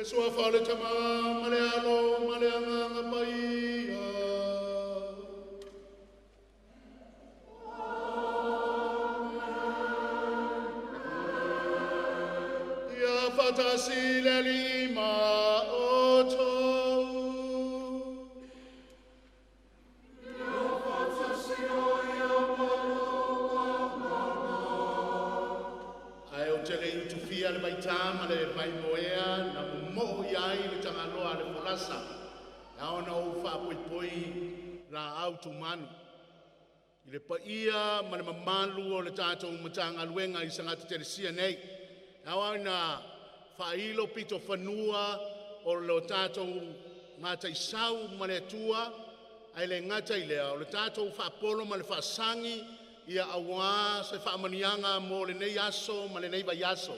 Le suafa o le Tama ma le Alo ma le Agaga Paia. Ia faatasi le Alii ma outou. Ae ou te le i utufia le vaitā ma le vaimoea na momoo i ai le Tagaloa a le folasa, e ao ona ou faapoipoi laau tumanu i le paia ma le mamalu o le tatou Matagaluega i Sagata Telesia nei. E ao ona faailo pitofanua o lo tatou mataisau ma le Atua, ae le gata i lea o le tatou faapolo ma le faasagi ia aua se faamanuiaga mo lenei aso ma lenei vaiaso.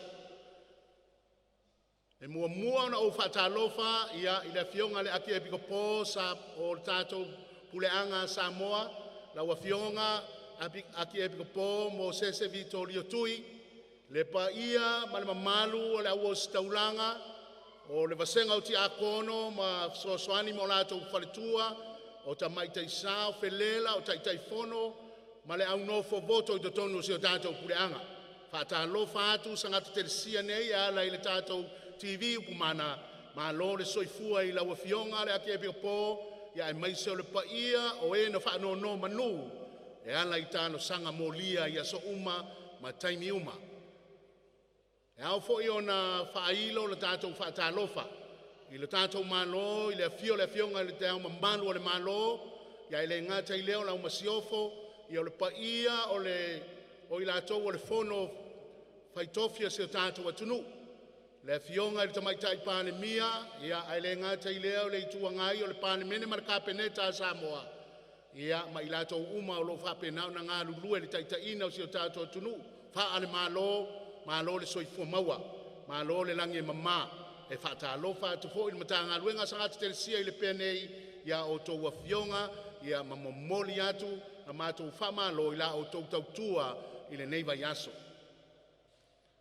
E muamua ona ou faatalofa i le Afioga i le Akiepikopo o le tatou Puleaga a Samoa, lau Afioga Akiepikopo Mosese Vitolio Tui, le paia ma le mamalu o le au ositaulaga o le vasega o Tiakono ma Fesoasoani mo latou faletua, o Tamaitai Sao Felela, o Taitaifono ma le au nofo voto i totonu o si o tatou puleaga. Faatalofa atu Sagata Telesia nei e ala i le tatou TV Upumana, malo le soifua i lau Afioga i le Akiepikopo aemaise o le paia o e na faanonomanu e ala i talosaga molia i aso uma ma taimi uma. E ao foi ona faailo le tatou faatalofa i le tatou Malo i le afio o le Afioga i Le Ao Mamalu o le Malo, ae le gata i lea o lau Masiofo, o le paia o i latou o le Fono Faitofia a si o tatou atunuu, le Afioga i le Tamaitai Palemia, ae le gata i lea o le Itu Agai, o le Palemene ma le Kapeneta a Samoa, ma i latou uma o lo o faapena ona galulue i le taitaiina o si o tatou atunuu faale-Malo. Malo le soifua maua, malo le lagi e mama. E faatalofa atu foi le Matagaluega a Sagaga Telesia i Lepea nei i a outou afioga ma momoli atu la matou faamalo i la outou tautua i lenei vaiaso.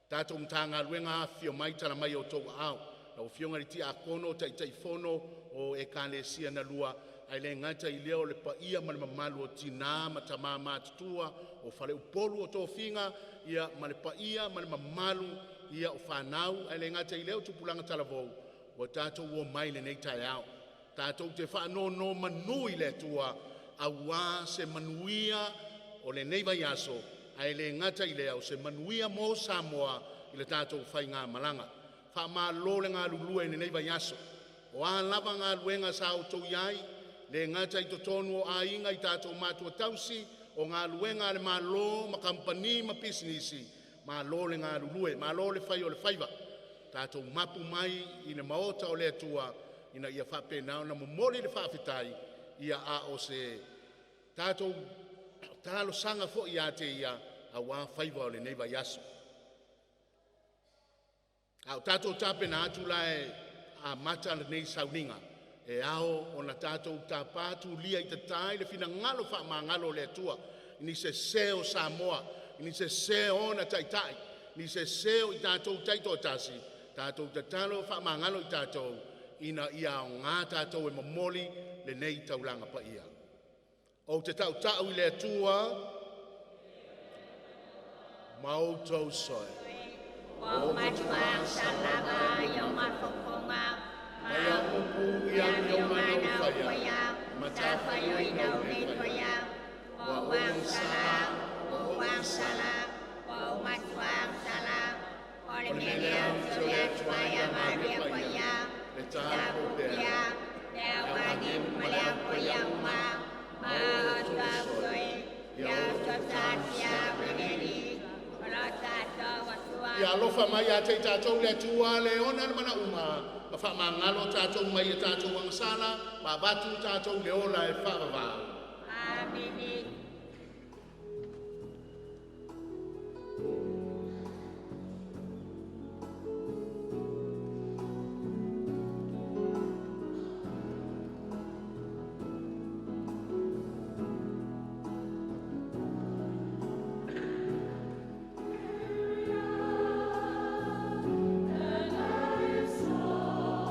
Tatou Matagaluega, afifio mai, tala mai outou aao, lau Afioga i le Tiakono, Taitaifono o Ekalesia na lua, ae le gata i lea o le paia ma le mamalu o tina ma tama matutua o faleupolu o tofiga, ia ma le paia ma le mamalu o fanau, ae le gata i lea o tupulaga talavou ua tatou omai i lenei taeao. Tatou te faanonomanu i le Atua aua se manuia o lenei vaiaso, ae le gata i lea o se manuia mo Samoa i le tatou faigamalaga. Faamalo le galulue i lenei vaiaso. O a lava galuega sa outou i ai, e le gata i totonu o aiga i tatou matua tausi, o galuega a le Malo ma kamupani ma pisinisi, malo le galulue, malo le fai o le faiva. Tatou mapu mai i le maota o le Atua ina ia faapena ona momoli le faafetai, ia a o se tatou talosaga foi ia te Ia aua faiva o lenei vaiaso. A o tatou tapena atu la e amata lenei sauniga, e ao ona tatou tapa tulia i tata i le finagalo faamagalo o le Atua i ni sese o Samoa, i ni sese o ona taitai, ni sese o i tatou taitoatasi, tatou tatalo faamagalo i tatou ina ia aoga tatou e momoli lenei taulaga paia. Ou te tautau i le Atua ma outou soe. Ua ou matuaosalava i o mafaufauga ma Mai au upu i amioga na ou faia, ma matafaioi na ou nei faia. Ua ou agasala, ua ou agasala, ua ou matuagasala. O le mea lea ou te oi atu ai ia Maria Paia, Le tapu tapu pea, pea, le au agelu ma le au paia uma, ma o tatou ia o tatou meleli, o lo tatou atua. Ia alofa mai ia te i tatou le Atua le ona le manauma, ma faamagalo tatou mai e tatou agasala, ma avatu tatou le ola e faavavau. Amini. And I saw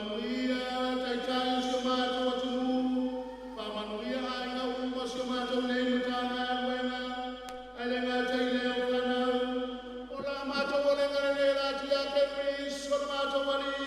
Faamanuia taitai o si o matou atunuu, faamanuia aiga uma o si o matou nei Matagaluega, ae le gata i lea o fanau, o la matou olega lenei o le a atu ia Keriso lo matou Alii.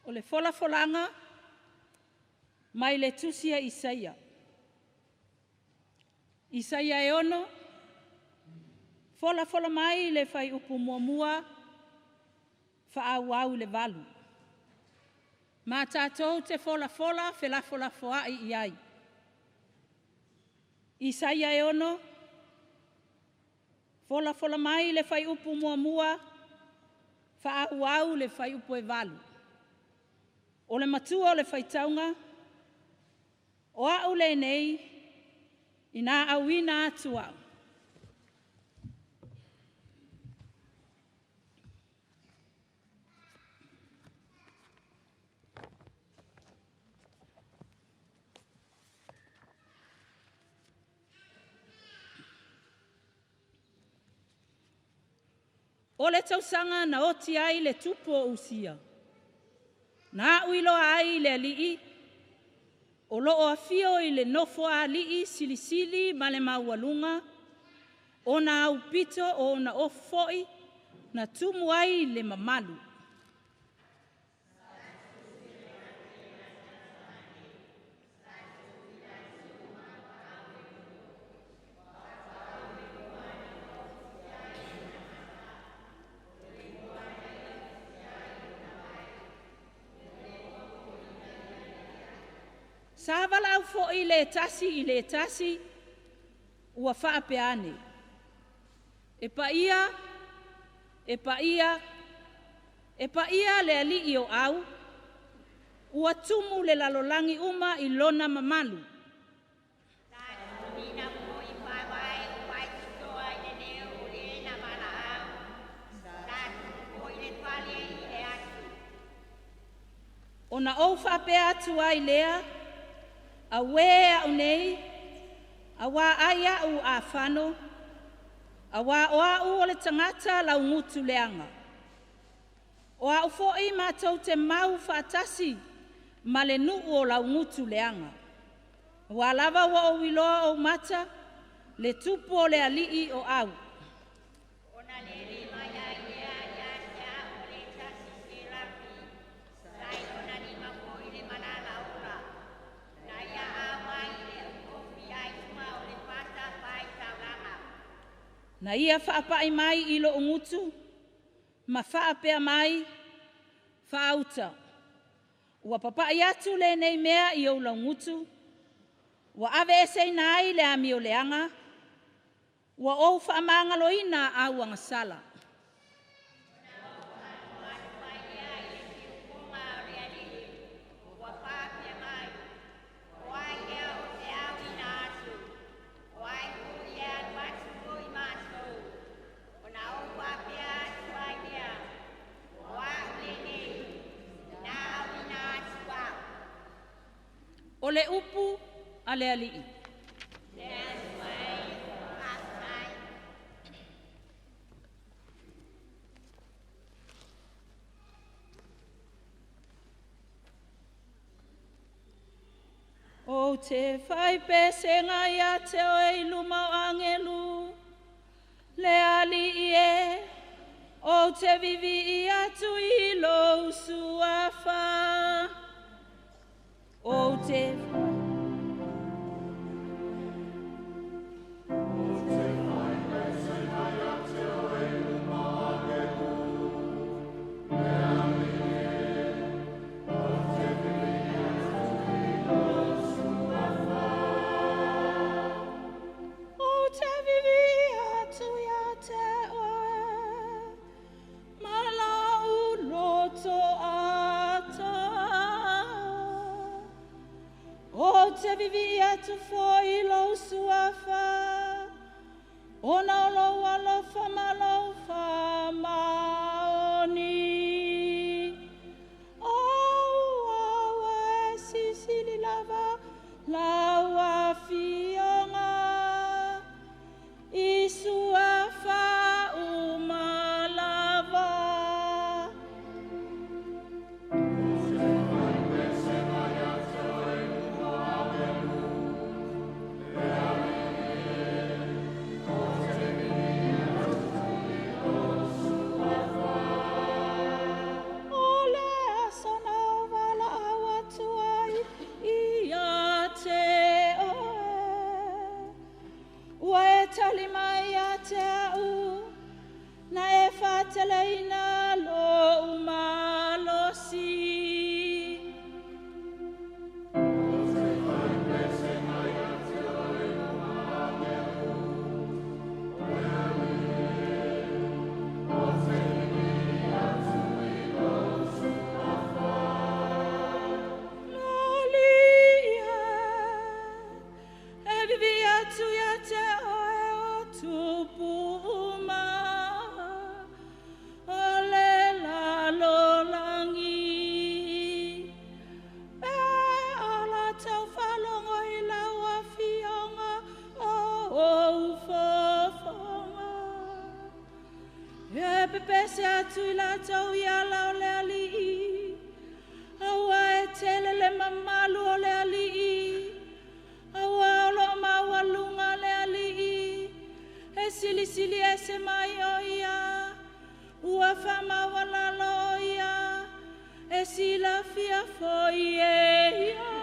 O le folafolaga mai le tusi a Isaia. Isaia e 6, folafola mai le fuaiupu 1, faaauau i le 8. Ma tatou te folafola felafolafoai i ai. Isaia e 6, folafola mai le fuaiupu 1, faaauau le fuaiupu e 8. O le matua o le faitauga, o au lenei ina auina atu au. O le tausaga na oti ai le tupu o Usia, na aʻu iloa ai le Alii, o lo o afio i le Nofoalii silisili ma le maualuga, ona aupito o ona ofu foi na tumu ai le mamalu. Sa valaau foi le tasi i le tasi, ua faapea ane, e paia, e paia, e paia le Alii o Au, ua tumu le lalolagi uma i lona mamalu. Sa tuuina foi faavae o faitotoa i le leo o le na valaau. Ona ou faapea atu ai lea, auē au nei, auā ai au afano, auā o au o le tagata laugutu leaga. O au foi matou te mau faatasi ma le nuu o laugutu leaga. Ua lava ua ou iloa ou mata, le tupu o le alii o au. Ona lele mai ai lea ia te au o le tasi Serafi, sa i lona lima foi le malala ola, na ia auai i le ofi ai luga o le fata faitaulaga. Na ia faapai mai i lou gutu, ma faapea mai, faauta. Ua papai atu lenei mea i ou laugutu, ua aveeseina ai le amio leaga, ua ou faamagaloina au agasala. Ona ou alu atu ai lea i le siufofoga o le Alii, ua faapea mai, O ai ea ou te auina atu? O ai foi e alu atu mo i matou? Ona ou faapea atu ai lea, O au lenei, ina auina atu au. O le upu a le Alii. Le Atua e, faafetai. Ou te fai pesega ia te oe i luma o agelu, le Alii e, ou te vivii atu i lou suafa. Ou te Ou te vivii atu ia te oe, ma lau loto atoa. Ou te vivii atu foi i lou suafa, ona o lou alofa ma lou faamaoni. Auaua e silisili lava lau afioga, i suafa uma lava. O le aso na ou valaau atu ai ia te oe, ua e tali mai ia te au, na e faateleina lou malosi. Alii e, e vivii atu ia te oe o tupu uma o le lalolagi. E o latou faalogo i lau afioga o ou fofoga. E pepese atu i latou i ala o le Alii, auā e tele le mamalu o le Alii, auā o loo maualuga le Alii, e silisili ese mai o ia, ua faamaualalo o ia, e silafia foi e ia.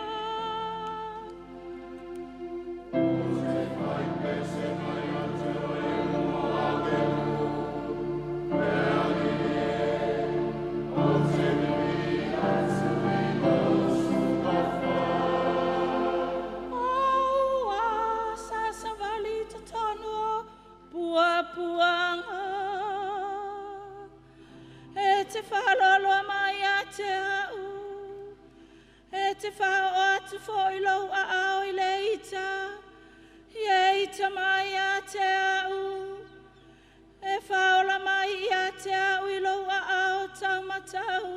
Aua sa savali i totonu o puapuaga. E te faaloaloa mai ia te au, e te faaoo atu foi lou aao i le ita, ia ita mai ia te au. E faaola mai ia te au i lou aao taumatau,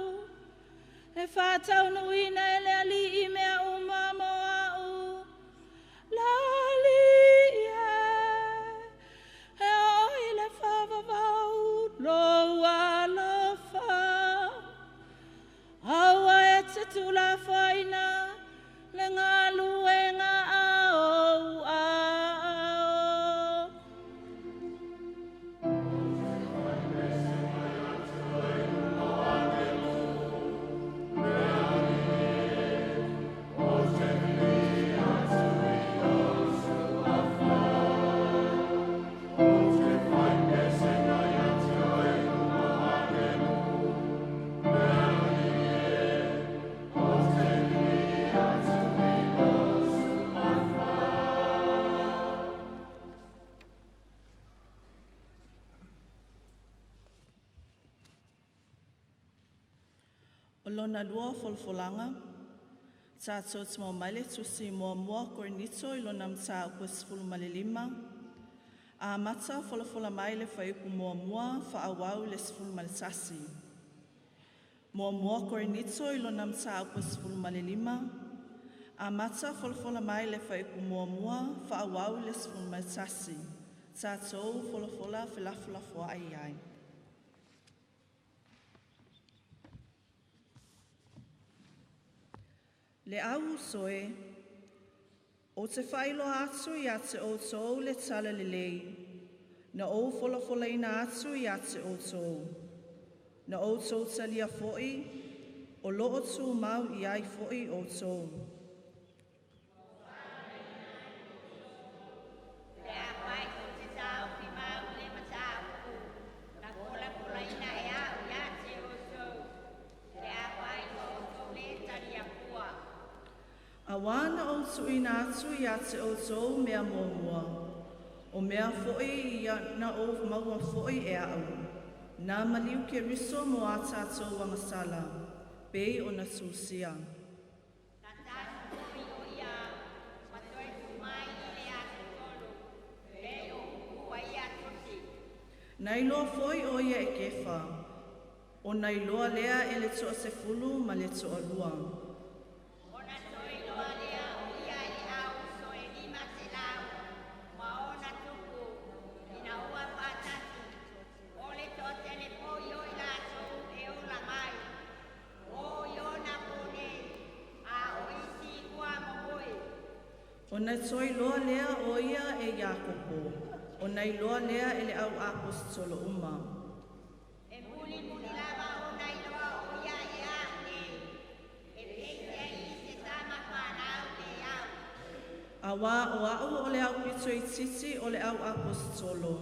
e faataunuuina e le Alii mea uma mo a'u. Le Alii e, e oo i le faavavau lou alofa. Aua e te tuulafoaina le galuega a ou aao. O lona lua folafolaga, tatou te maua mai le tusi muamua a Korinito i lona mataupu e 15, amata folafola mai le fuaiupu muamua faaauau i le 11. Muamua Korinito i lona mataupu e 15, amata folafola mai le fuaiupu muamua faaauau i le 11. Tatou folafola felafolafoai ai. Le au uso e, ou te faailoa atu ia te outou le tala lelei, na ou folafolaina atu ia te outou. Na outou talia foi, o loo tumau i ai foi outou. Pe afai tou te taofi mau i le mataupu na folafolaina e a'u ia te outou, pe afai ua outou lē talia fua. Auā na ou tuuina atu ia te outou mea muamua, o mea foi ia na ou maua foi e a'u, na maliu Keriso mo a tatou agasala, pei ona tusia. Na tasu foi o ia ma toe tu mai i le aso tolu, pei o upu a ia tusi. Na iloa foi o ia e Kefa, ona iloa lea e le 30 ma le 12. Ona toe iloa lea o ia e le au uso e 500 ma ona tupu, ina ua faatasi, o le toatele foi o i latou e ola mai. O i ona po nei, a o isi ua momoe. Ona toe iloa lea o ia e Iakopo, ona iloa lea e le au aposetolo uma. E mulimuli lava ona iloa o ia e a'u nei, e peiseai i se tama fanau le au. Auā o a'u o le aupito itiiti o le au aposetolo,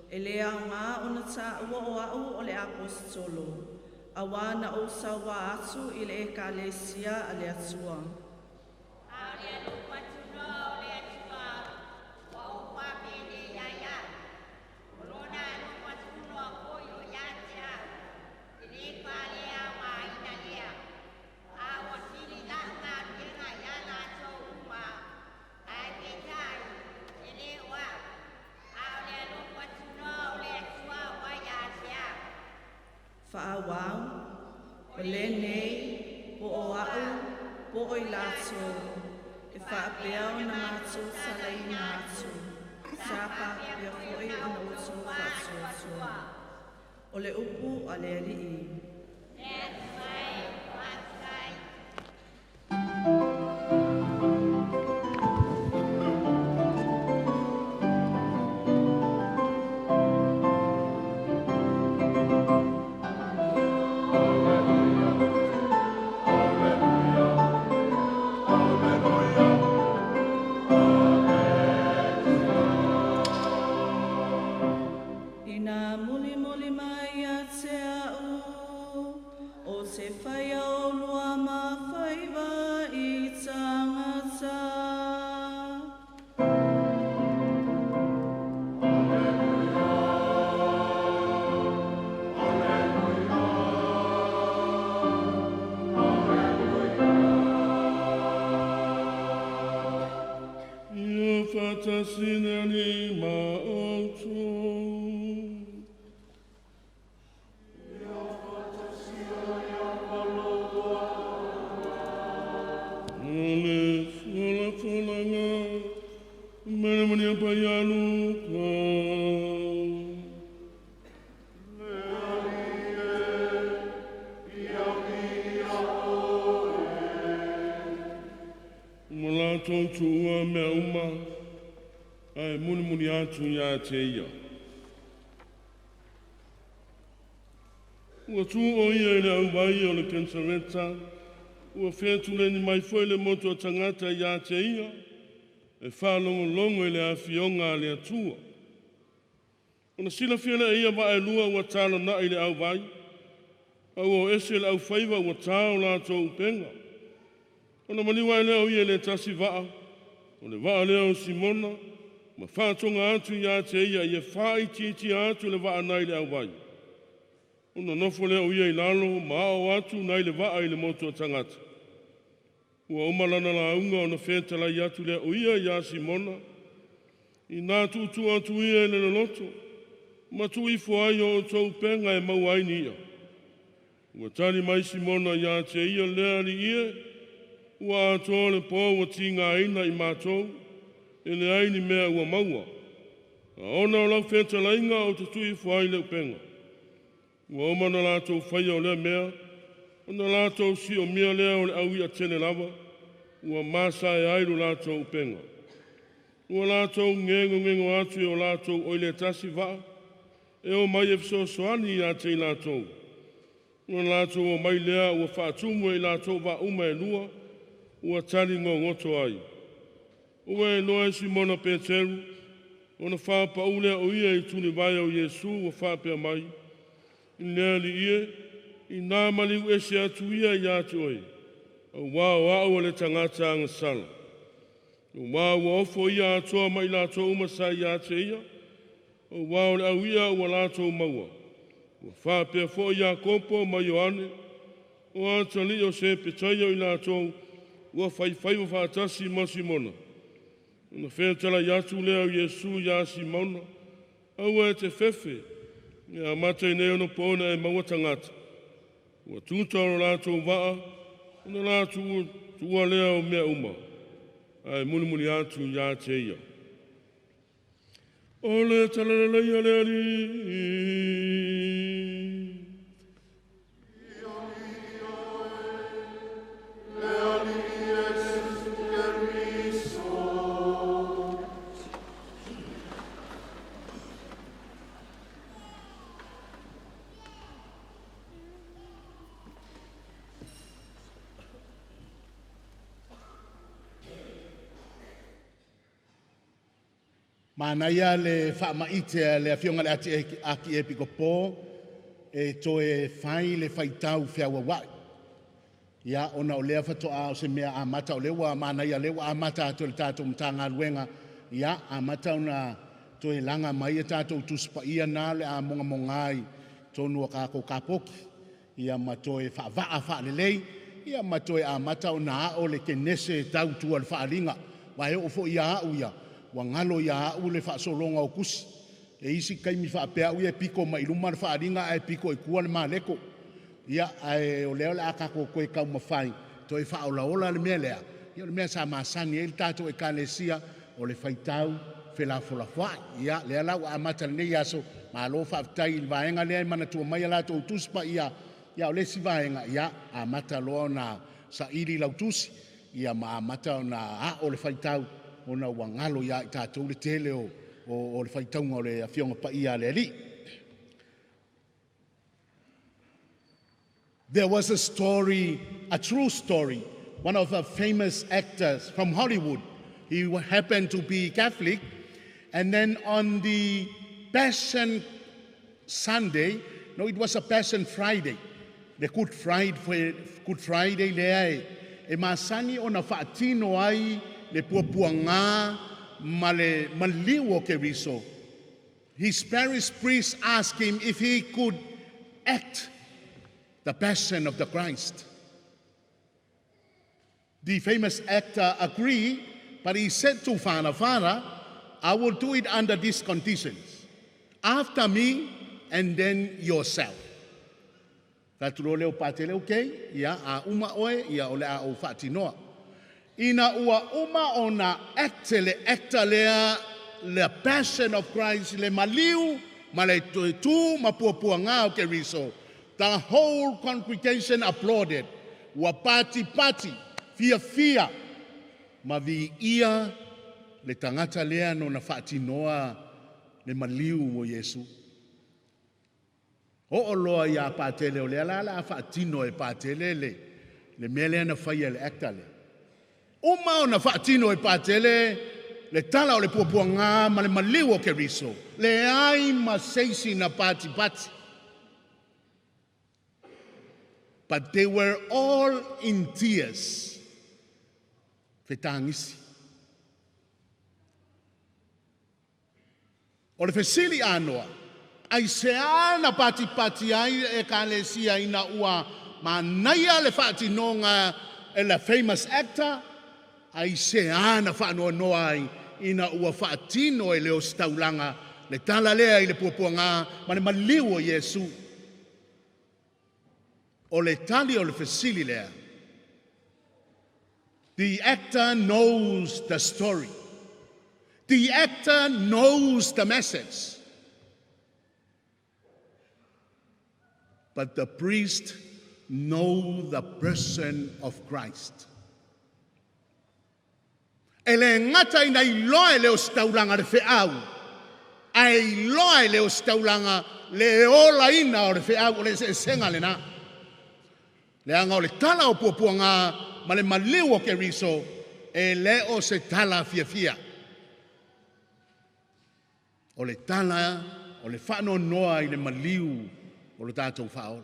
e lē aogā ona tāua o a'u o le aposetolo, auā na ou sauā atu i le ekalesia a le Atua. A o le alofa tunoa o le Atua ua ou faapenei ai a'u. O lona alofa tunoa foi o ia te a'u, e lē faaleaogaina lea. A ua sili la'u galuega iā latou uma, ae peitai, e lē o a'u, a o le alofa tunoa o le Atua ua ia te a'u. Faaauau, o lenei, po o a'u, po o i latou, e faapea ona matou talaina atu, sa faapea foi ona outou faatuatua. O le upu a le Alii. Le Atua e, faafetai. Ina mulimuli mai ia te a'u, o te whaia o lua ma whaiva i tangata. Ia faatasi le Alii ma outou. latou tuua mea uma ae mulimuli atu ia te ia. Ua tu o ia i le auvai o le Kenesareta, ua fetuleni mai foi le motu o tagata ia te ia, e faalogologo i le afioga a le Atua. Ona silafia lea e ia vaa e lua ua talana'i i le auvai, a ua o ese le aufaiva ua ta o latou upega. Ona maliu ae lea o ia i le tasi vaa, o le vaa lea o Simona, ma faatoga atu ia te ia ia faaitiitia atu le vaa nai le auvai. Ona nofo lea o ia i lalo ma aoao atu nai le vaa i le motu o tagata. Ua uma lana lauga ona fetalai atu lea o ia iā Simona, Inā tuutuu atu ia i le loloto, ma tuu ifo ai o outou upega e maua ai ni i'a. Ua tali mai Simona ia te ia, Le Alii e, ua atoa le po ua tigaina i matou, e leai ni mea ua maua. A ona o lau fetalaiga ou te tuu ifo ai le upega. Ua uma ona latou faia o lea mea, ona latou siomia lea o le au i'a tele lava, ua masae ai lo latou upega. Ua latou gegogego atu i o latou oi le tasi vaa, e o mai e fesoasoani ia te i latou. Ua latou omai lea ua faatumu e i latou vaa uma e lua, ua tali gogoto ai. Ua iloa e Simona Peteru, ona faapaū lea o ia i tulivae o Iesu ua faapea mai, “Le Alii e, inā maliu ese atu ia ia te oe, auā o au o le tagata agasala.” Auā ua ofo ia atoa ma i latou uma sa ia te ia, auā o le au i'a ua latou maua. Ua faapea foi Iakopo ma Ioane, o atalii o Sepetaia o i latou ua faifaiva faatasi ma Simona. Ona fetalai atu lea o Iesu iā Simona, “Aua e te fefe, e amata i nei ona po ona e maua tagata.” Ua tuta o latou vaa, ona latou tuua lea o mea uma, ae mulimuli atu ia te ia. O le talalelei a le Alii. Manaia le faamaite a le afioga i le Akiepikopo e toe fai le faitau feauauai. Ia, ona o lea faatoa o se mea amata, o lea ua manaia, o lea ua amata atu e le tatou Matagaluega, ia, amata ona toe laga mai a tatou Tusi Paia na o le a mogamoga i totonu o tatou kapoki, ia ma toe faavaa faalelei, ia ma toe amata ona ao le kenese tau i tua i le faaaliga. Aua e oo foi ia au ia, ua galo ia au le faasologa o tusi. E i ai isi taimi faapea au ia e pito mai luma le faaaliga ae pito i tua le Maleko. Ia, ae o lea o le a tatou toe taumafai toe faaolaola le mea lea. Ia o le mea sa masani ai le tatou Ekalesia, o le faitau felafolafoai. Ia, lea la ua amata i lenei aso, malo faafetai i le vaega lea e manatua mai a latou Tusi Paia. Ia, o le isi vaega, ia, amata loa ona saili lau tusi, ia ma amata ona ao le faitau, ona ua galo ia i tatou le tele o le faitauga o le Afioga Paia a le Alii. There was a story, a true story. One of the famous actors from Hollywood, he happened to be Catholic, and then on the Passion Sunday, no, it was a Passion Friday, the Good Friday, Good Friday lea e masani ona faatino ai le puapuaga ma le maliu o Keriso. His parish priest asked him if he could act the Passion of the Christ. The famous actor agreed, but he said to Father, "Father, I will do it under these conditions. After me, and then yourself." Fai atu loa lea o Patele, "Okay, ia, a uma oe, ia o le a ou faatinoa." Ina ua uma ona act le actor lea, le Passion of Christ, le maliu, ma le tu ma puapuaga o Keriso, the whole congregation applauded. Ua pati pati, fia fia. Ma viia le tagata lea na faatinoa le maliu o Iesu. Oo loa ia Patele o lea la o le a faatino e Patele le mea lea na faia e le actor lea. Uma ona faatino e Patele le tala o le puapuaga ma le maliu o Keriso, leai ma se isi na patipati. But they were all in tears. Fetagisi. O le fesili anoa, aisea na patipati ai e ekalesia ina ua manaia le faatinoga e le famous actor, aisea na faanoanoa ai ina ua faatino e le ositaulaga le tala lea i le puapuaga ma le maliu o Iesu? O le tali o le fesili lea. The actor knows the story. The actor knows the message. But the priest know the person of Christ. E le gata ina iloa e le ositaulaga le feau, ae iloa e le ositaulaga le olaina o le feau o le eseesega lena. Leaga o le tala o puapuaga ma le maliu o Keriso e le o se tala fiafia. O le tala o le faanoanoa i le maliu o le tatou faaola.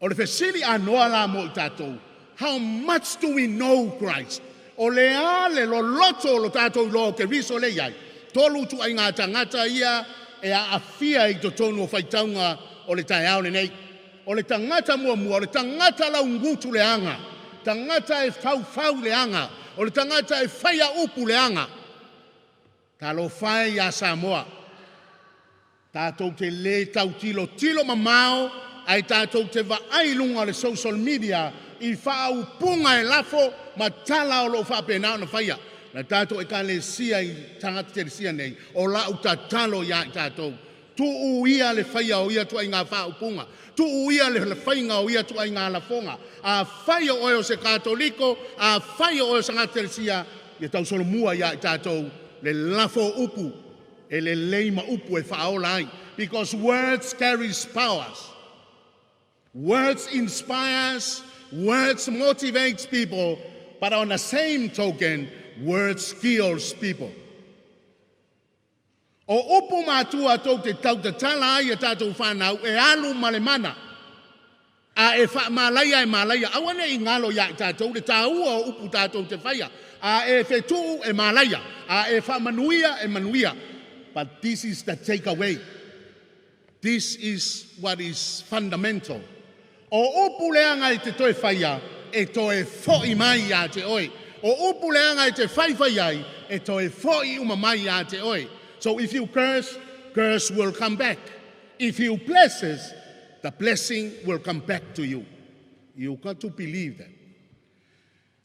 O le fesili anoa la mo i tatou, how much do we know Christ? O le a le loloto o lo tatou iloa o Keriso le iai. Tolu tuaiga tagata ia e aafia i totonu o faitauga o le taeao lenei. O le tagata muamua, o le tagata laugutu leaga, tagata e faufau leaga, o le tagata e faia upu leaga. Talofa e ia Samoa. Tatou te le tautilotilo mamao, ae tatou te vaai i luga o le social media i faaupuga e lafo ma tala o loo faapena ona faia. Na tatou ekalesia i tagata telesia nei, o lau tatalo ia i tatou, tuu ia le faia o ia tuaiga faaupuga, tuu ia le faiga o ia tuaiga lafoga. Afai o oe o se Katoliko, afai o oe o se tagata telesia, ia tausolomua ia i tatou le lafo o upu e lelei ma upu e faaola ai. Because words carries powers. Words inspires, words motivates people, but on the same token, words kills people. O upu matua tou te tautatala ai a tatou whanau e alu ma le mana. A e faamalaia e malaia. Aua ne i galo ia i tatou le taua o upu tatou te faia. A e fetuu e malaia. A e faamanuia e manuia. But this is the takeaway. This is what is fundamental. O upu leaga i te toe whaia, e toe foi mai ia te oe. O upu leaga i te whaiwhai ai, e toe foi uma mai ia te oe. So if you curse, curse will come back. If you blesses, the blessing will come back to you. You got to believe that.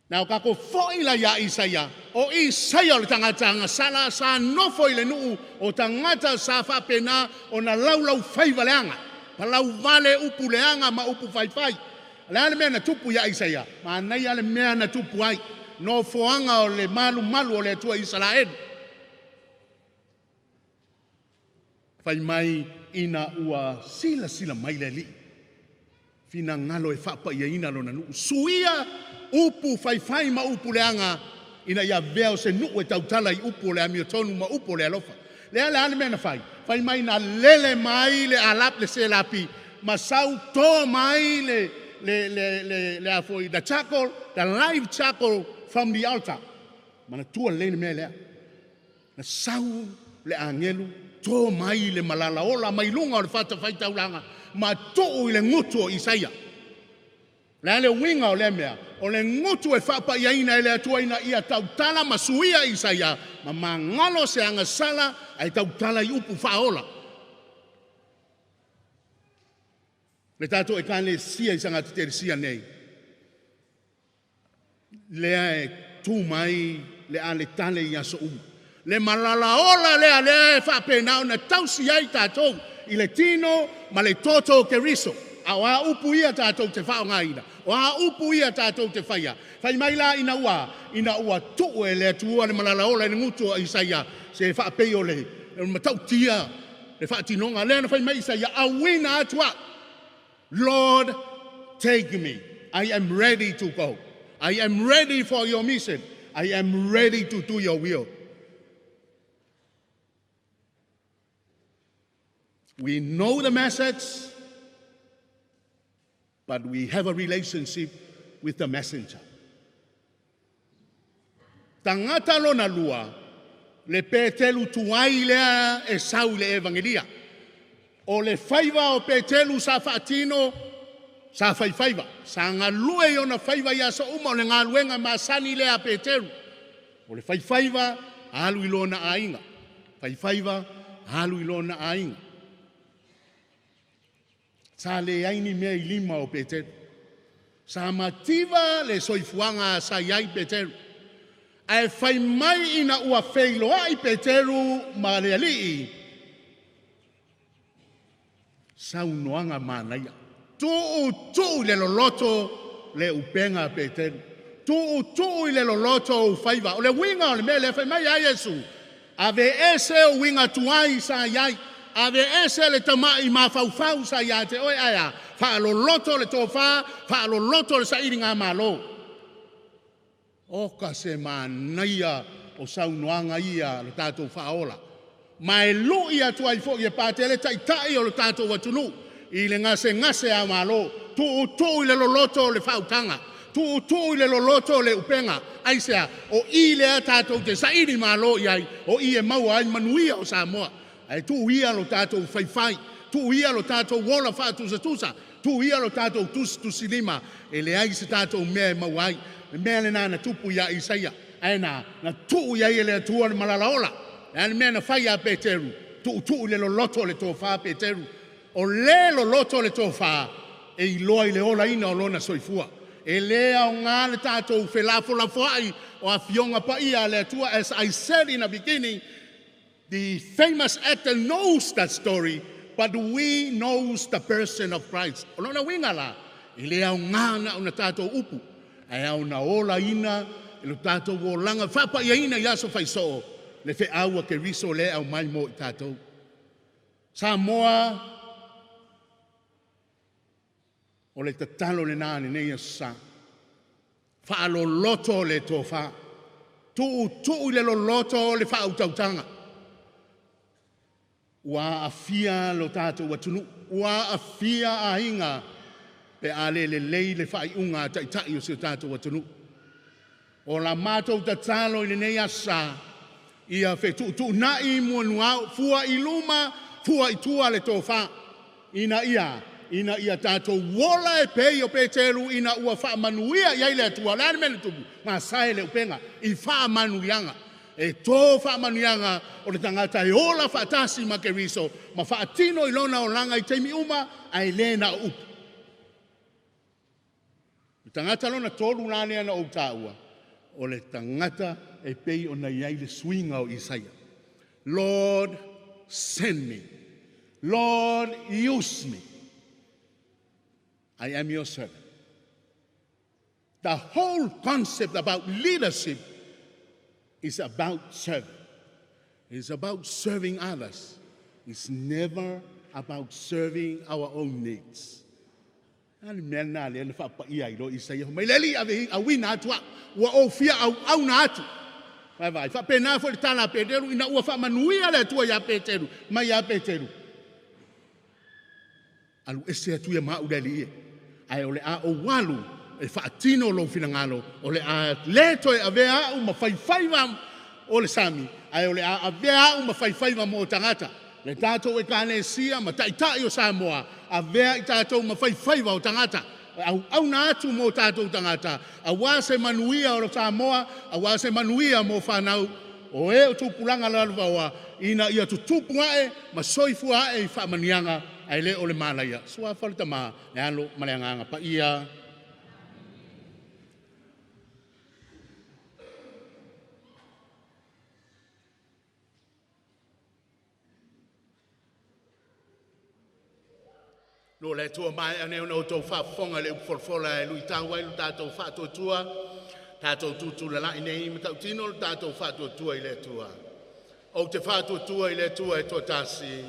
Now, kako foi la ia Isaia, o Isaia o le tagata agasala sa nofo i le nuu o tagata sa faapena ona laulau faiva leaga, palau vale upu leaga ma upu faifai. Le a le mea na tupu ia Isaia, manaia le mea na tupu ai, nofoaga o le malumalu o le Atua Isaraelu. Fai mai ina ua silasila mai le Alii, finagalo e faapaiaina lona nuu, suia upu faifai ma upu leaga, ina ia avea o se nuu e tautala i upu o le amiotonu ma upu o le alofa. Le a le mea na fai? Fai mai na lele mai le alap le selapi, ma sau to mai le a foi, the charcoal, the live charcoal from the altar. Manatua lelei le mea lea. Na sau le agelu, to mai le malala ola mai luga o le fatafaitaulaga, ma tuu i le gutu o Isaia. Le a le uiga o lea mea, o le gutu e faapaiaina e le Atua ina ia tautala ma suia Isaia, ma magalo se agasala ae tautala i upu faaola. Le tatou ekalesia i Sagata Telesia nei, lea e tu mai le aletale i aso uma. Le malala ola lea lea e faapena ona tausi ai tatou i le tino ma le toto o Keriso. A o a upu ia tatou te faaaogaina? O a upu ia tatou te faia? Fai mai la ina ua ina ua tuu e le Atua le malala ola i le gutu o Isaia se faapei o le matautia le faatinoga lea na fai mai Isaia auina atu au. Lord, take me. I am ready to go. I am ready for your mission. I am ready to do your will. We know the message, but we have a relationship with the messenger. Tagata lona lua, le Petelu tuai lea e sau i le Evagelia. O le faiva o Petelu sa faatino, sa faifaiva, sa galue i ona faiva i aso uma, o le galuega masani lea a Peteru. O le faifaiva, alu i lona aiga. Faifaiva, alu i lona aiga. Sa leai ni mea i lima o Peteru. Sa mativa le soifuaga sa i ai Peteru. Ae fai mai ina ua feiloai Peteru ma le Alii, saunoaga manaia. Tuutuu i le loloto le upega a Peteru. Tuutuu i le loloto ou faiva. O le uiga o le mea lea fai mai ai Iesu, aveese o uiga tuai sa i ai, aveese le tama'i mafaufau sa ia te oe ae a, faaloloto le tofa, faaloloto le sailigamalo. Oka se manaia o saunoaga ia le tatou faaola. Ma e lui atu ai foi e Patele taitai o le tatou atunuu i le gasegase a Malo, tuutuu i le loloto o le faautaga, tuutuu i le loloto o le upega. Aisea? O i lea tatou te saili malo i ai, o i e maua ai manuia o Samoa. Ae tuu ia lo tatou faifai, tuu ia lo tatou ola faatusatusa, tuu ia lo tatou tusitusilima, e leai se tatou mea e maua ai. Le mea lena na tupu iā Isaia, ae na tuu i ai e le Atua le malala ola. O le a le mea na fai ia Peteru? Tuutuu i le loloto o le tofa Peteru. O le loloto o le tofa, e iloa i le olaina o lona soifua. E le aoga le tatou felafolafoai o afioga paia a le Atua. As I said in the beginning, the famous actor knows that story, but we knows the person of Christ. O lona uiga la, e le aoga na ona tatou upu, ae ao na olaina i lo tatou olaga faapaiaina i aso faisoo le feau a Keriso lea e aumai mo i tatou. Samoa, o le tatalo lena lenei aso sa. Faaloloto le tofa. Tuutuu i le loloto le faautautaga. Ua aafia lo tatou atunuu, ua aafia aiga pe a le lelei le faaiuga a taitai o si o tatou atunuu. O la matou tatalo i lenei aso sa, ia fetuutuunai muanuao, fua i luma, fua i tua le tofa, ina ia tatou ola e pei o Peteru ina ua faamanuia i ai le Atua. O le a le mea na tupu? Gasae le upega i faamanuiaga. E to faamanuiaga o le tagata e ola faatasi ma Keriso ma faatino i lona olaga i taimi uma, ae le na o upu. Le tagata lona tolu la lea na ou taua, o le tagata e pei ona i ai le suiga o Isaia. Lord, send me. Lord, use me. I am your servant. The whole concept about leadership is about serving. It's about serving others. It's never about serving our own needs. A le mea lena lea na faapaia ai loa Isaia, fai mai le Alii ave auina atu au, ua ou fia auauna atu. Vaai, faapena foi le tala a Peteru ina ua faamanuia le Atua ia Peteru, mai ia Peteru, alu ese atu ia ma au le Alii e, ae o le a ou alu e faatino lou finagalo, o le a le toe avea au ma faifaiva o le sami, ae o le a avea au ma faifaiva mo tagata. Le tatou Ekalesia ma taitai o Samoa, avea i tatou ma faifaiva o tagata, auauna atu mo tatou tagata, aua se manuia o Samoa, aua se manuia mo fanau, o e o tupulaga lalovaoa, ina ia tutupu ae ma soifua ae i faamanuiaga, ae le o le malaia. Suafa o le Tama, le Alo ma le Agaga Paia. No le Atua mai ane ona outou faafofoga i le upu folafola e luitau ai lo tatou faatuatua, tatou tutulala'i nei i Matautu lo tatou faatuatua i le Atua. Ou te faatuatua i le Atua e toatasi,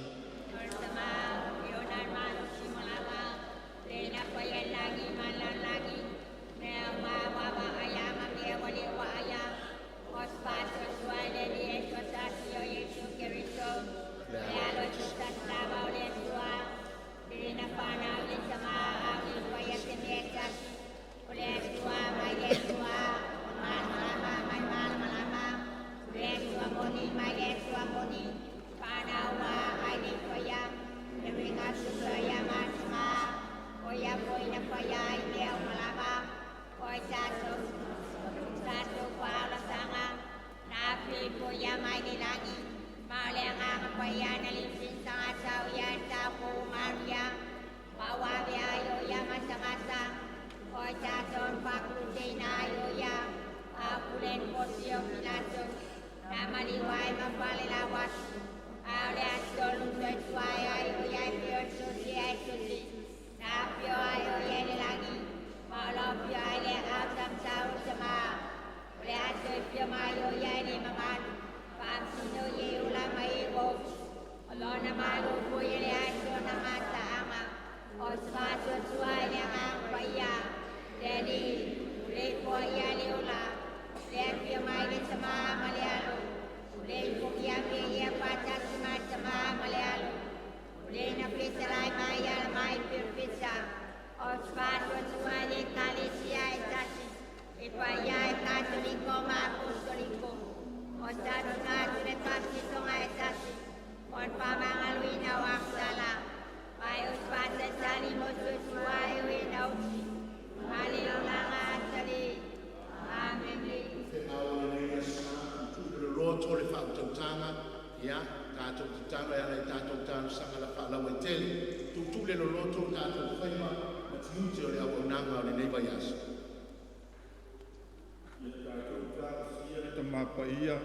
Paia,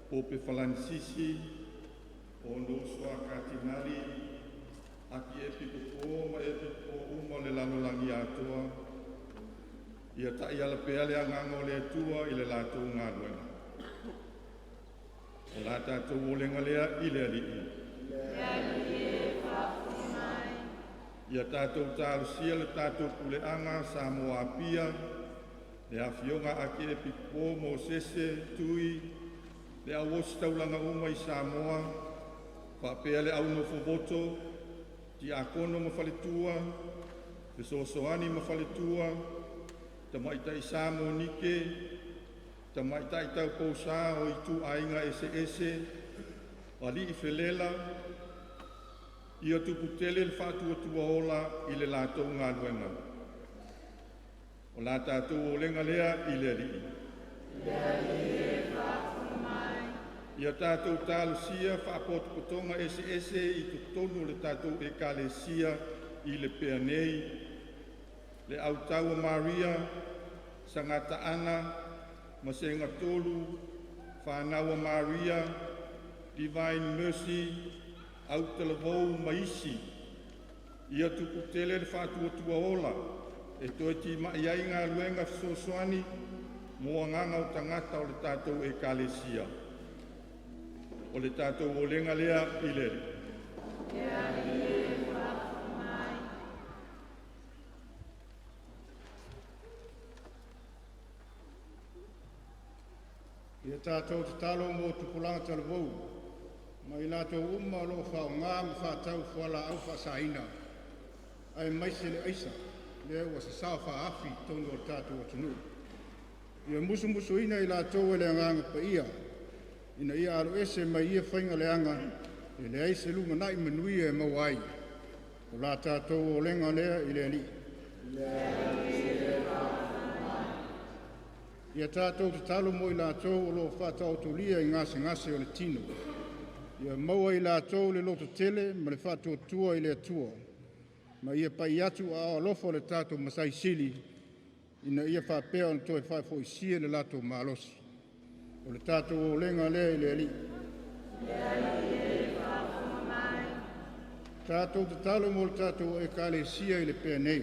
Pope Falansisi, o no soa katinali, aki epikopo ma epikopo uma le lalolagi atoa, ia taʻiala pea le agaga o le Atua i le latou galuega. O la tatou olega lea i le Alii. Ia tatou talosia le tatou puleaga Samoa Apia, le afioga a epikopo Mosese Tui, le auosi taulaga uma i Samoa, faapea le aunofovoto, tiakono ma faletua, fesoasoani ma faletua, tamaitai sa monike, tamaitai taupousā o ituaiga eseese, ali'i felela, ia tuputele le faatuatua ola i le latou galuega. O la tatou olega lea i le Alii. Ia tatou talosia faapotopotoga eseese i totonu o le tatou ekalesia i le pea nei, le autau o Maria, Sagataana, Masegatolu, Fanau a Maria, Divine Mercy, Autalavou ma isi, ia tuputele le faatuatua ola e toe tima'i ai galuega fesoasoani mo agaga o tagata o le tatou ekalesia. O le tatou olega lea i le Alii. Ia tatou tatalo mo tupulaga talavou ma i latou uma o lo o faaaoga ma faatau fualaau faasaina, aemaise le aisa lea ua sasao faaafi i totonu o le tatou atunuu. Ia musumusuina i latou e le Agaga Paia ina ia aloese mai ia faiga leaga e leai se lumanai manuia e maua ai. O la tatou olega lea i le Alii. Ia tatou tatalo mo i latou o lo o faataotolia i gasegase o le tino. Ia maua i latou le lototele ma le faatuatua i le Atua, ma ia pai atu aao alofa o le tatou Matai Sili, ina ia faapea ona toe faafoisia le latou malosi. O le tatou olega lea i le Alii. Tatou tatalo mo le tatou ekalesia i le pea nei,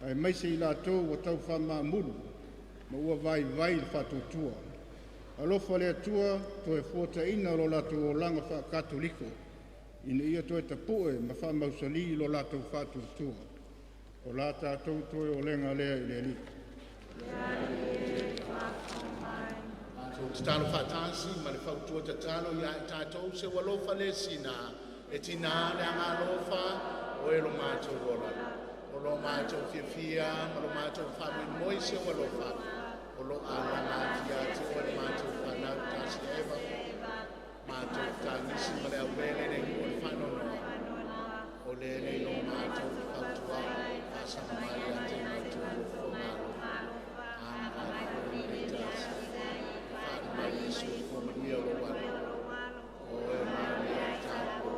aemaise i latou ua tau faamaamulu ma ua vaivai le faatuatua. Alofa le Atua toe fuataina lo latou olaga faakatoliko, ina ia toe tapu'e ma faamausali lo latou faatuatua. O la tatou toe olega lea i le Alii. Matou tatalo faatasi ma le fautua tatalo ia i tatou se ua alofa le sina e tina le agalofa o e lo matou ola. O lo matou fiafia ma lo matou faamoemoe se ua alofa o lo alaga atu ia te oe le matou fanau tasi eva. Matou tagisi ma le aulele le iu o le faanoanoa. O le le lo matou fautua faasama mai ia te matou fo malo. A mai foi le tasi. Faali mai le soifua manuia o lou alo. O e manuia tatou.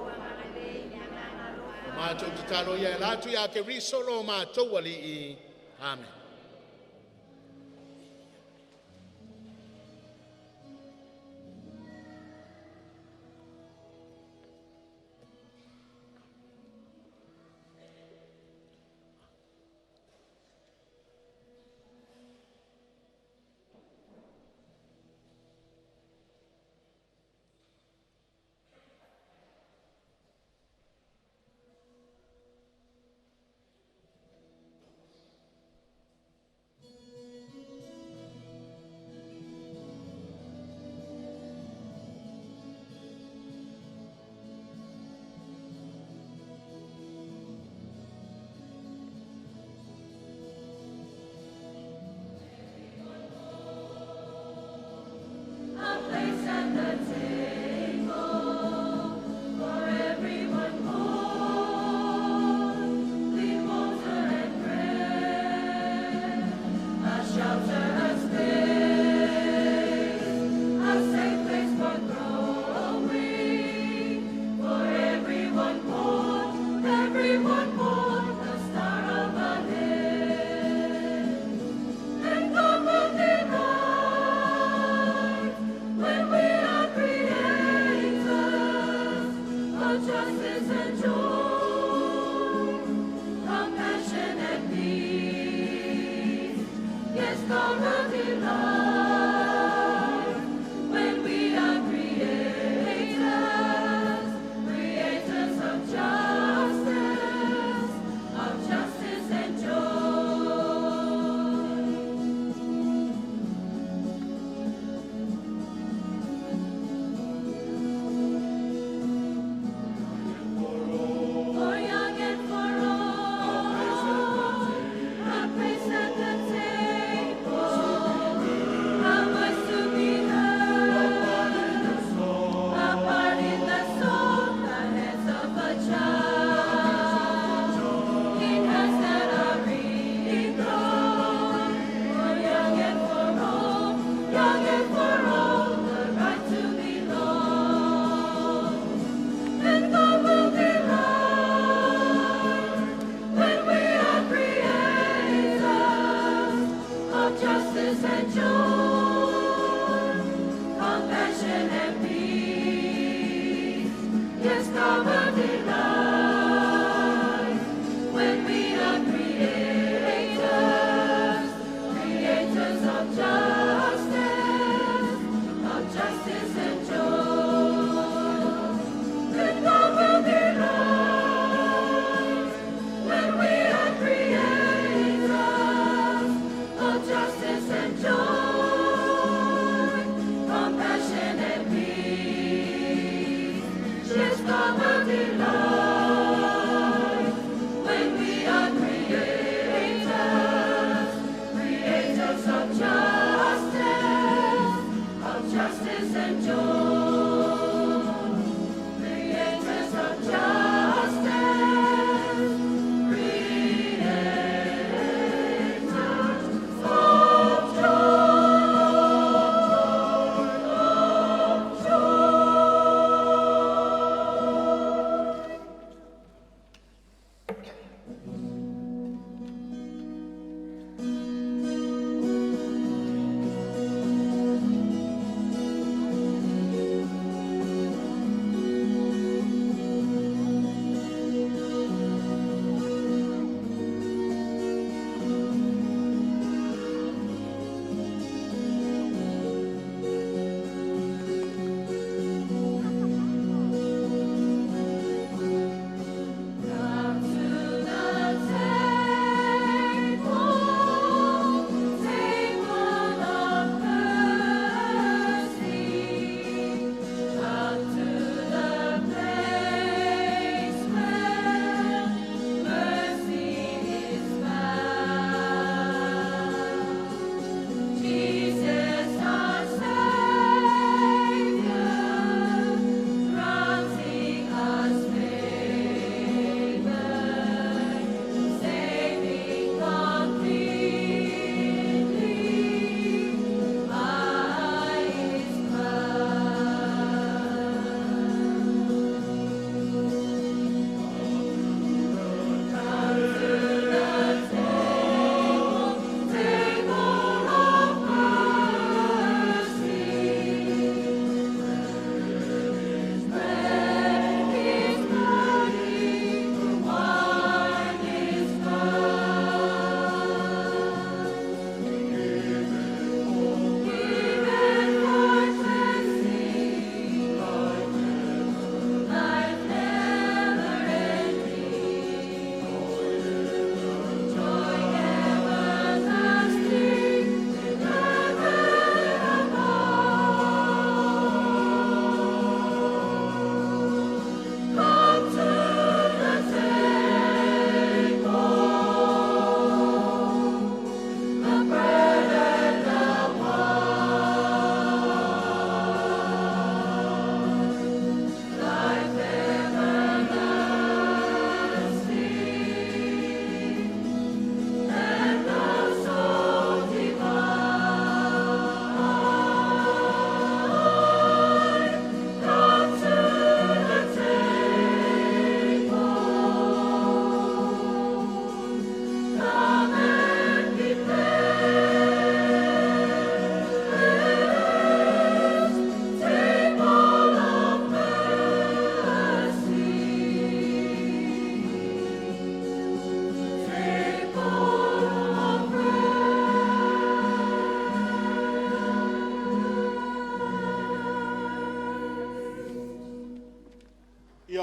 O matou tatalo ia e ala atu ia Keriso lo matou Alii. Amen. A place at the table for everyone born. Clean water and bread, a shelter, a space, a safe place for growing. For everyone born, the star of a day. And God will delight when we are creators of justice and joy, compassion and peace. Yes, God will delight when we are creators, creators of justice and joy.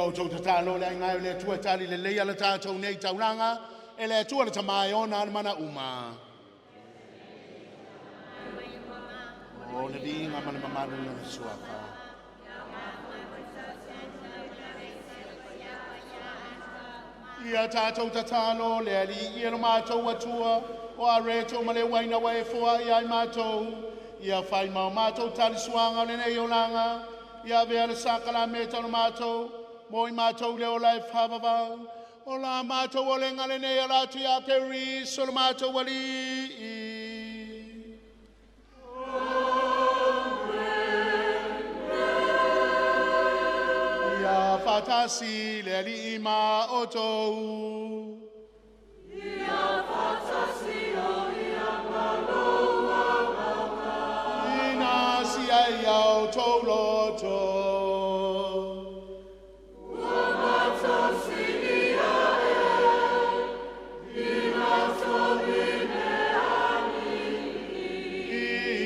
Outou tatalo le aiga e o le Atua e tali lelei ala tatou nei taulaga, e le Atua le Tama e ona le mana uma. O le viiga ma le mamalu i Lona Suafa. Ia tatou tatalo le Alii ia lo matou Atua, o areto ma le uaina ua e foai ai matou, ia fai ma o matou talisuaga o lenei olaga, ia avea le sakalameta o le matou, mo i matou le ola e faavavau, o la matou olega lenei ala atu ia Keriso lo matou Alii. Ia faatasi le Alii ma outou. Ia faatasi o ia ma lou agaga. Ina sia ia outou loto. Ua matou silia e, i matou i le Alii.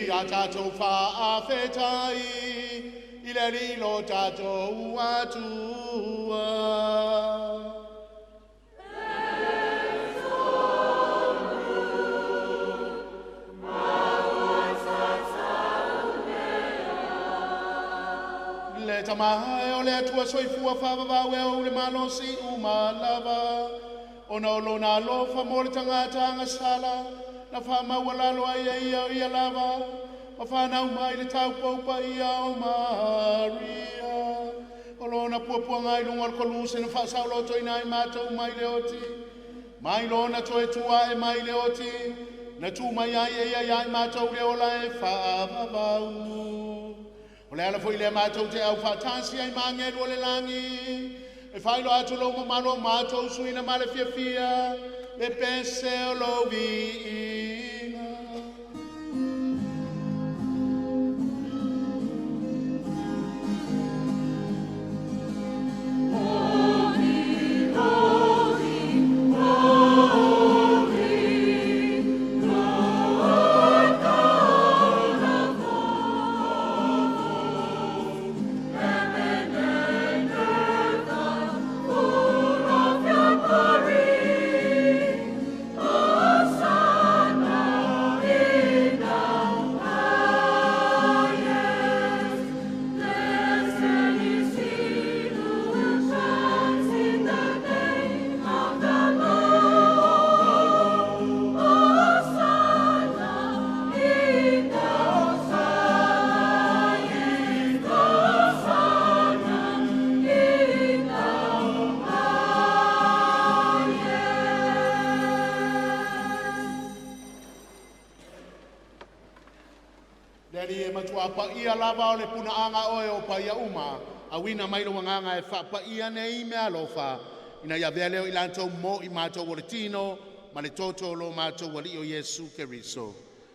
Ia tatou faafetai i le Alii lo tatou Atua. Le Tama e o le Atua soifua faavavau e ou le malosi uma lava, ona o lona alofa mo le tagata agasala, na faamaualalo ai e ia o ia lava, ma fanau mai le taupou paia o Maria. O lona puapuaga i luga o le koluse na faasaolotoina ai matou mai le oti, mai lona toe tua e mai le oti, na tu mai ai e ia ia i matou le ola e faavavau. O le ala foi lea matou te au faatasi ai ma agelu o le lagi, e faailoa atu lou mamalu o matou suina ma le fiafia, le pese o lou viiga. Holy, holy, holy, Lord God of hosts, heaven and earth are full of your glory. Hosanna in the highest. Blessed is he who comes in the name of the Lord. Hosanna in the highest. Hosanna in the highest. Le Alii e matua paia lava o le punaaga oe o paia uma, auina mai lo agaga e faapaia nei mea alofa, ina ia avea leo i latou mo i matou o le tino, ma le toto o lo matou Alii o Iesu Keriso.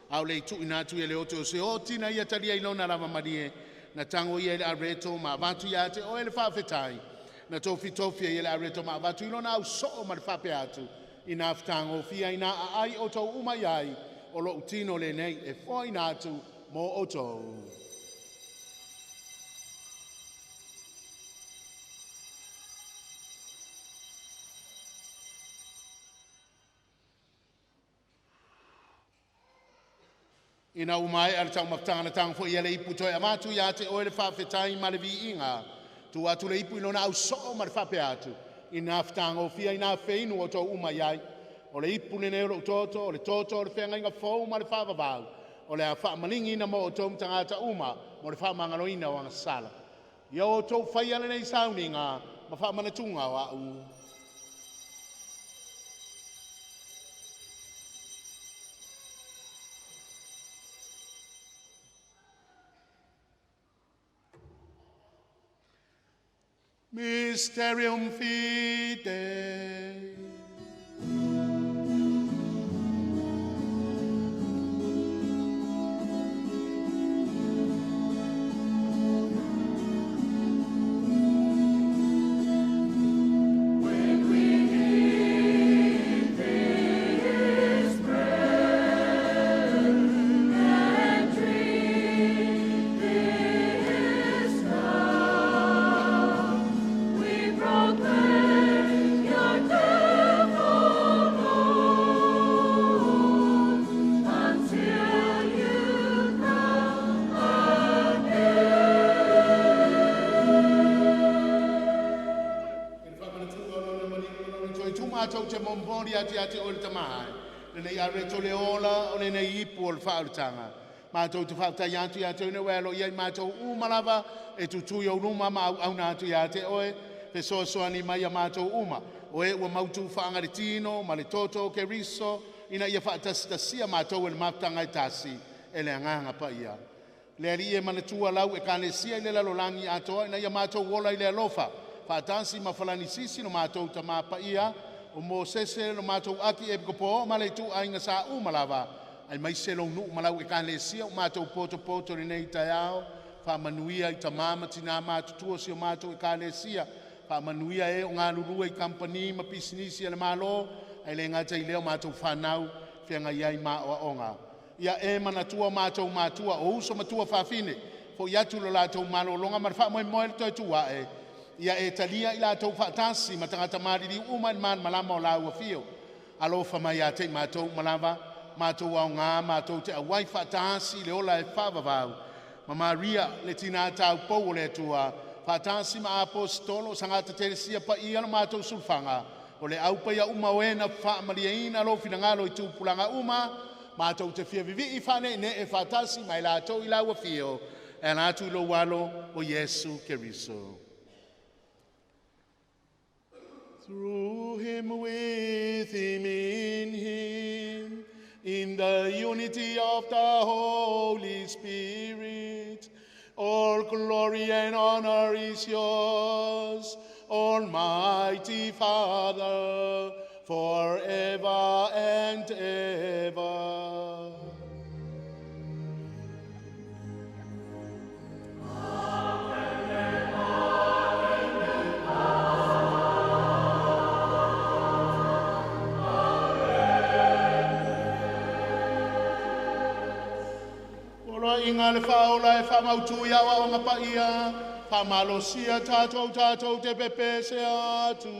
A o le tuuina atu i le oto o se oti na ia talia i lona lava malie, na tango ia i le areto ma avatu ia te oe le faafetai, na tofitofi ai e le areto ma avatu i lona ausoo ma le faapea atu, ina fetagofia ina aai outou uma i ai, o lou tino lenei e foaina atu mo outou. Ina ua maea le taumafataga na tago foi ia le ipu toe avatu ia te oe le faafetai ma le viiga. Tu atu le ipu i lona ausoo ma le faapea atu, ina fetagofia ina feinu outou uma i ai. O le ipu lenei o lou toto, o le toto o le feagaiga fou ma le faavavau, o le a faamaligiina mo outou ma tagata uma mo le faamagaloina o agasala. Ia outou faia lenei sauniga ma faamanatuga o au. Mysterium Fidei. When we eat this bread and drink this cup, we Matou te momoli atu ia te Oe le Tamā e, lenei areto le ola o lenei ipu o le faaolataga. Matou te faafetai atu ia te Oe ina ua e aloaia i matou uma lava e tutu i ou luma ma auauna atu ia te Oe, fesoasoani mai ia matou uma, o e ua mautu faagaletino ma le toto o Keriso, ina ia faatasitasia matou e le mafutaga e tasi e le Agaga Paia. Le Alii e manatua lau Ekalesia i le lalolagi atoa ina ia matou ola i le alofa, faatasi ma Falanisisi lo matou Tamā Paia, o Mosese lo matou Akiepikopo ma le ituaiga sa uma lava, aemaise lou nuu ma lau Ekalesia ua matou potopoto i lenei taeao. Faamanuia i tamā ma tinā matutua o si o matou Ekalesia, faamanuia e o galulue i kamupani ma pisinisi a le Malo, ae le gata i lea o matou fanau e feagai ai ma aoaoga. Ia e manatua matou matua, o uso ma tuafafine, fo'i atu i le latou malologa ma le faamoemoe i le toe tu a'e, ia e talia i latou faatasi ma tagata maliliu uma i le malamalama o lau Afio. Alofa mai ia te i matou uma lava, matou aoga matou te auai faatasi i le ola e faavavau, ma Maria le Tina Taupou o le Atua, faatasi ma Aposetolo o Sagata Telesia paia lo matou sulufaaga, o le au paia uma o e na faamalieina lou finagalo i tupulaga uma, matou te fia vivii faaneenee faatasi ma i latou i lau afio, e ala atu i lou alo o Iesu Keriso. Through him, with him, in him, in the unity of the Holy Spirit, all glory and honor is yours, Almighty Father, forever and ever. Poloaiga a le Faaola e faamautu i aoaoga paia, faamalosia tatou tatou te pepese atu.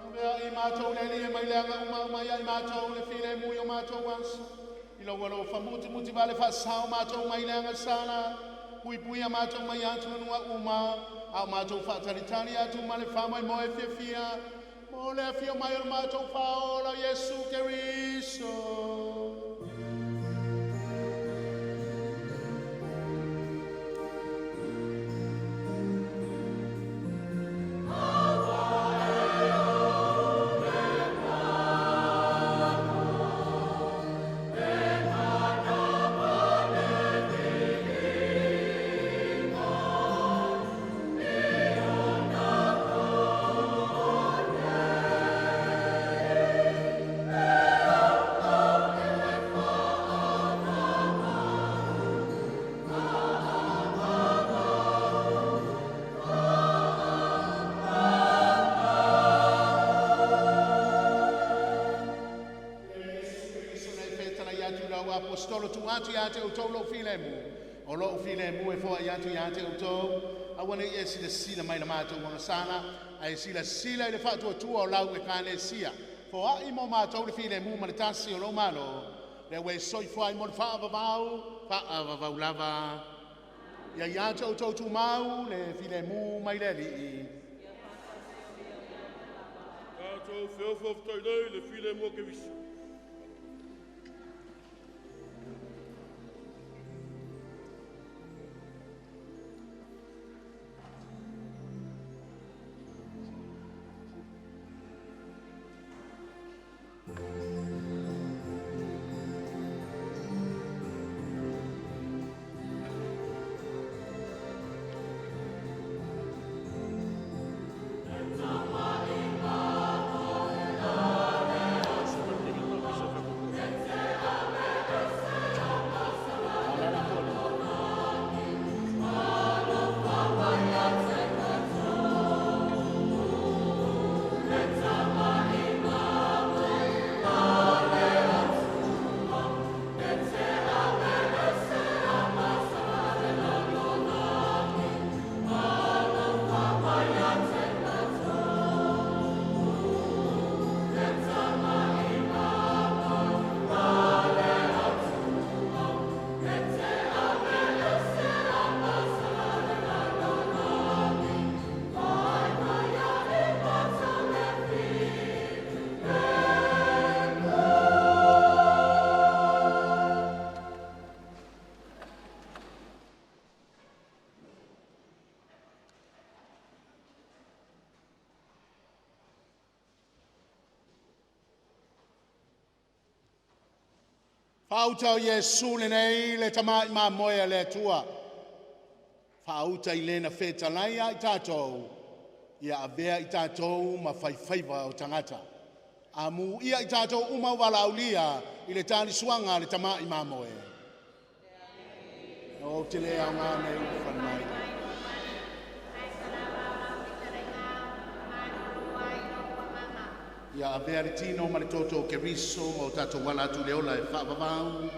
Avea i matou le Alii e mai le agaumauma ia i matou le filemu i o matou aso. I lou alofa mutimutivale faasao matou mai le agasala, puipuia matou mai atugaluga uma, a o matou faatalitali atu ma le faamoemoe fiafia mo le afio mai o le matou Faaola Iesu Keriso. atu lau apostolo tu atu ia te outou lou filemu. O lou filemu e foai atu ia te outou. Aua nei e silasila mai le matou agasala, ae silasila i le faatuatua o lau Ekalesia. Foai mo matou le filemu ma le tasi o lou Malo, lea ua e soifua ai mo le faavavau, faavavau lava. Ia ia te outou tumau le filemu mai le Alii. Tatou feofaofetailei le filemu o Keriso. Faauta o Iesu lenei le tama'i mamoe a le Atua. Faauta i lena fetalai ai tatou, ia avea i tatou ma faifaiva o tagata. Amu ia i tatou uma valaaulia i le talisuaga a le tama'i mamoe. O te le aoga nei ufale mai. Ia avea le tino ma le toto o Keriso ma o tatou ala atu le ola e faavavau.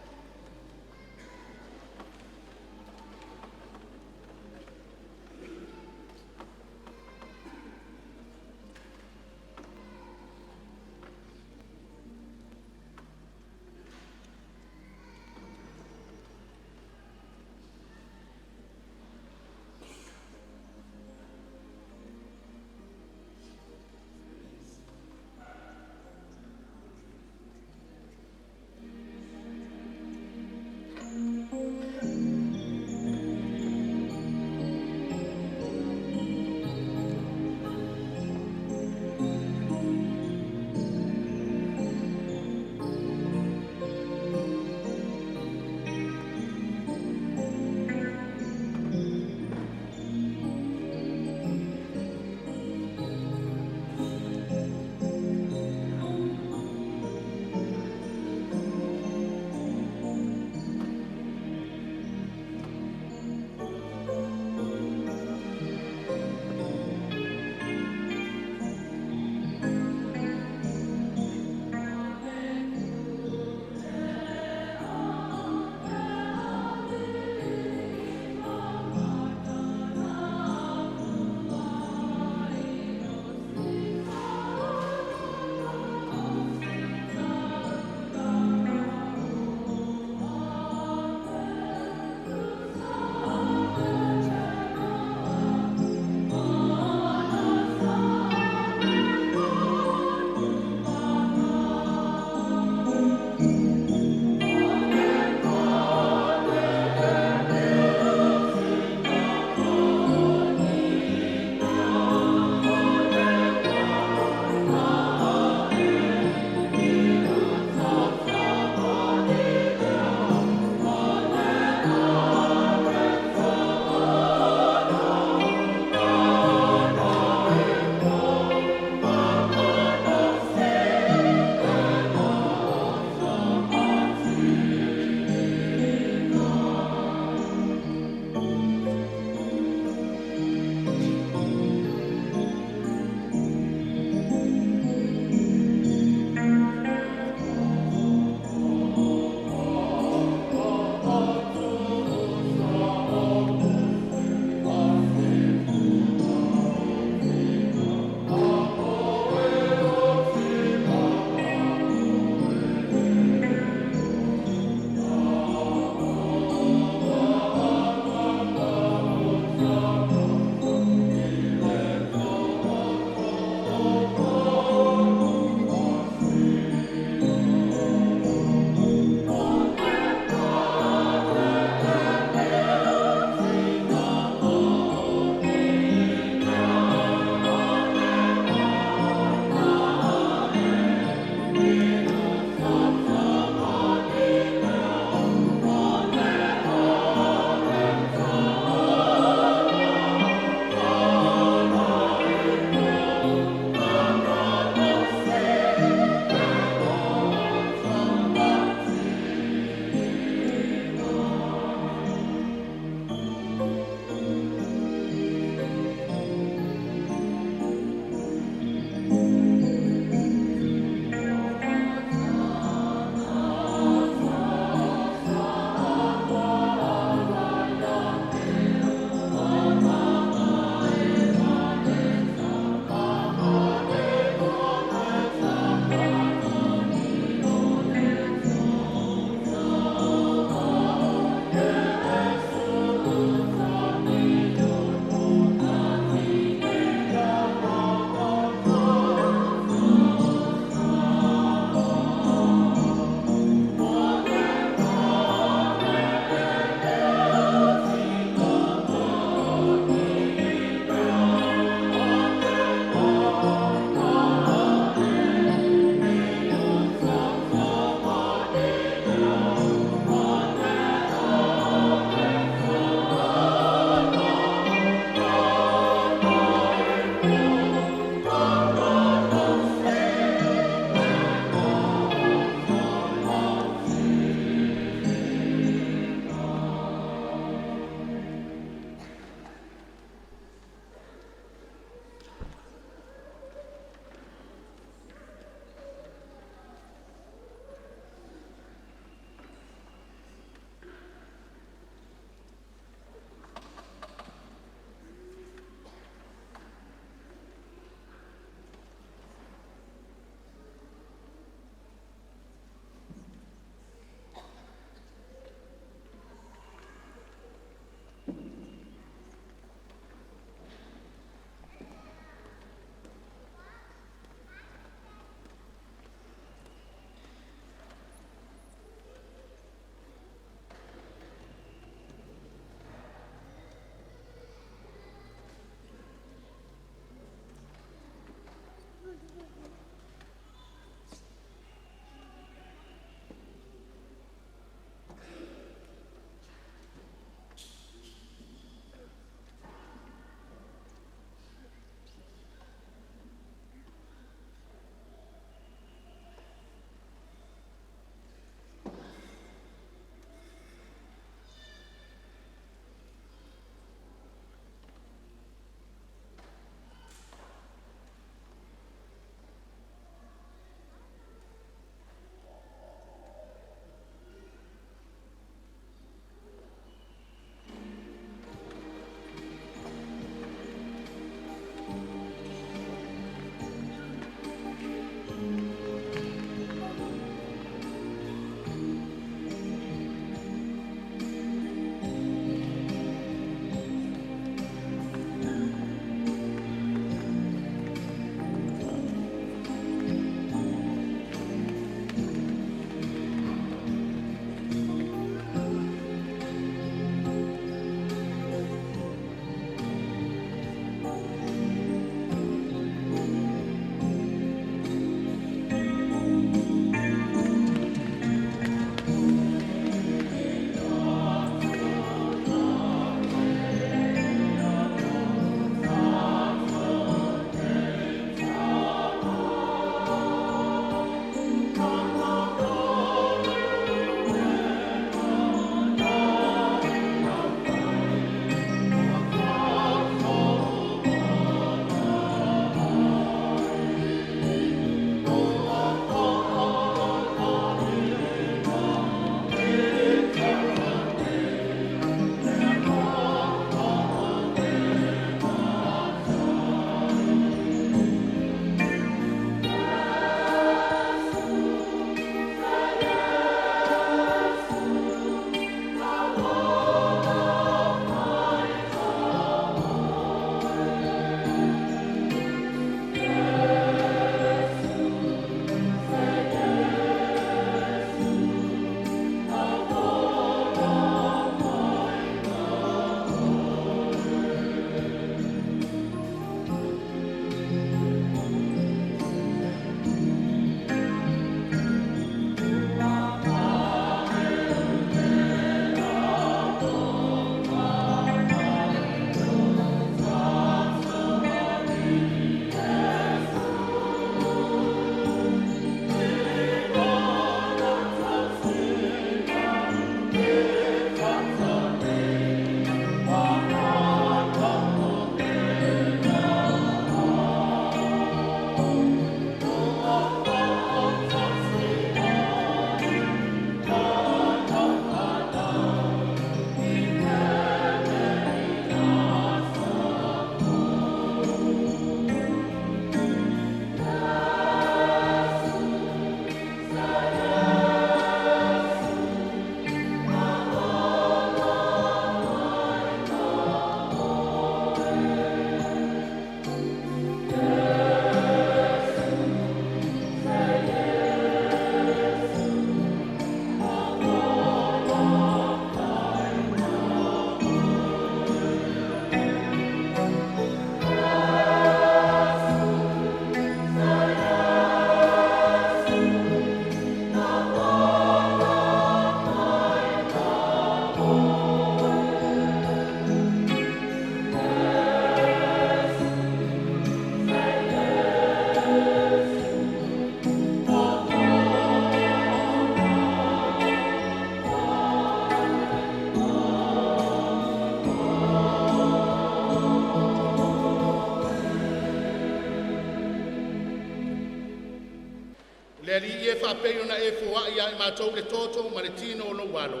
Le Alii e faapei ona e foai ia i matou le toto ma le tino o lou alo,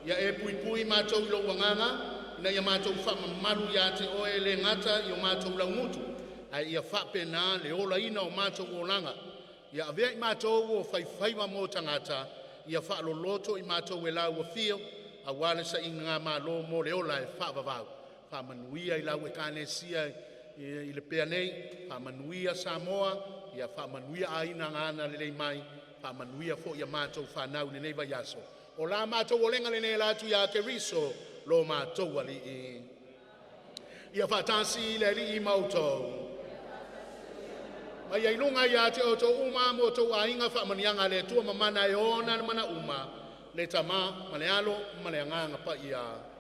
ia e puipui matou i lou agaga, ina ia matou faamamalu ia te oe e le gata i o matou laugutu, ae ia faapena le olaina o matou olaga. Ia avea i matou o faifaiva mo tagata, ia faaloloto i matou e lau afio, aua le sailigamalo mo le ola e faavavau. Faamanuia i lau Ekalesia i Lepea nei, faamanuia Samoa, ia faamanuia aiga na agalelei mai, faamanuia foi i a matou fanau i lenei vaiaso. O la matou olega lenei e ala atu ia Keriso lo matou Alii. Ia faatasi le Alii ma outou. Ma ia iluga ia te outou uma ma outou aiga faamanuiaga a le Atua mamana e ona le mana uma, le Tama ma le Alo ma le Agaga Paia.